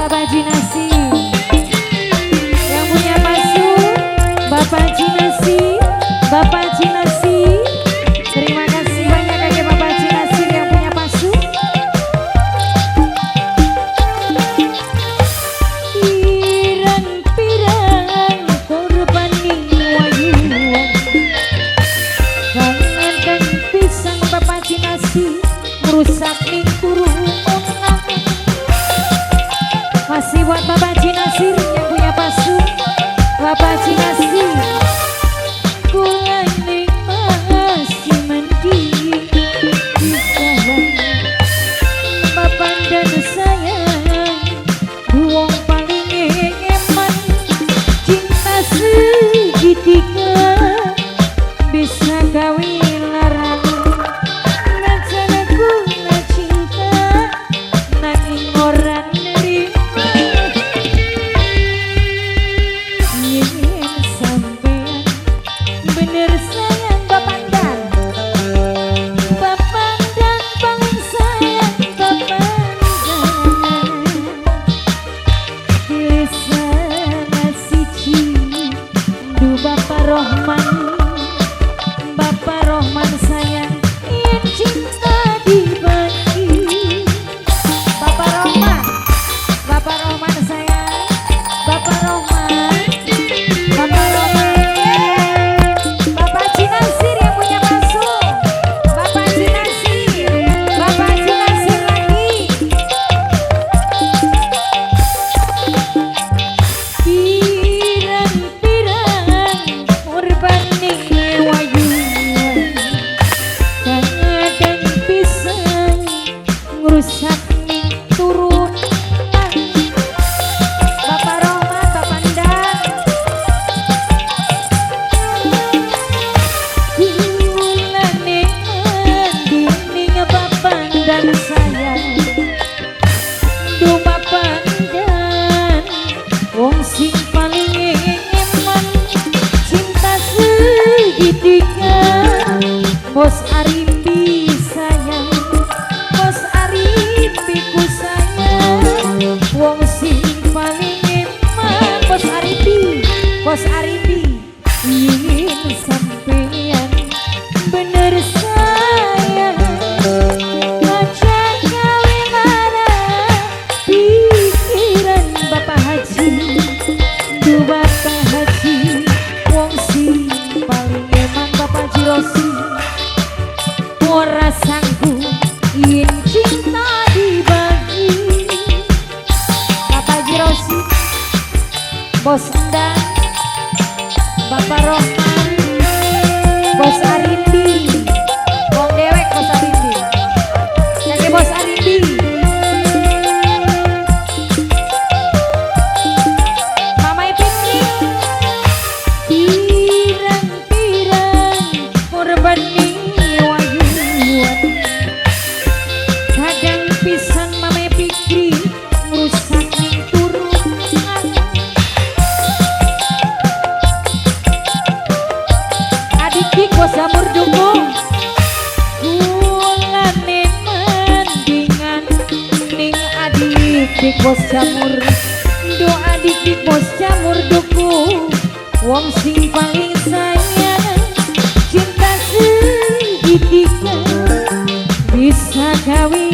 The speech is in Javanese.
Bapak Jinasi. Yang punya pasu Bapak Jinasi, Bapak Jinasi. Terima kasih banyak kakek Bapak Jinasi yang punya pasu. Pirang-pirang korban ning wayuan, kangen pisan Bapak Jinasi merusak ning turunan. Masih buat Bapak Jinasir yang punya pasu, Bapak Jinasir. Kulane masih mandi di Bapak dan sayang, wong paling eman, cinta segitiga bisa gawe larang. Najan kula cinta nanging ora nerima, yen sampean bener sayang Bapak dan, Bapak dan paling sayang Bapak dan. Pilih salah siji du Bapak Rohman, Bapak Rohman sayang, yen cinta dibagi. Bapak Rohman, Bapak Rohman sayang, Bapak Rohman, Bapak Rohman, Bapak Cinasir yang punya pasu, Bapak Cinasir, Bapak Cinasir lagi. Pirang-pirang korban ning wayuan, kadang pisan ngrusak ning turunan. Bapak Rohman, Bapak Ndang. Kulane mandi ning Bapak dan sayang, du Bapak dan wong sing paling eman, cinta segitiga. Bos Arimbi sayang, Bos Arimbi ku sayang, wong sing paling eman. Bos Arimbi, Bos Arimbi, yen sampean bener sayang, aja gawe lara pikiran Bapak Haji, du Bapak Haji, wong sing paling eman. Bapak Haji Rosi, ora sanggup yen cinta dibagi. Bapak Haji Rosi, Bos Endang, Bapak Rohman, Bos Arimbi, wong dewek Bos Arimbi, kakek Bos Arimbi. Mama Piknik, pirang-pirang korban ning wayuan, kadang pisan Mama Pikri ngrusak ning turunan. Adik dik bos jamur dukung, kulane mendingan ning adik dik bos jamur, do adik dik bos jamur dukung, wong sing paling sayang, cinta segitiga bisa gawe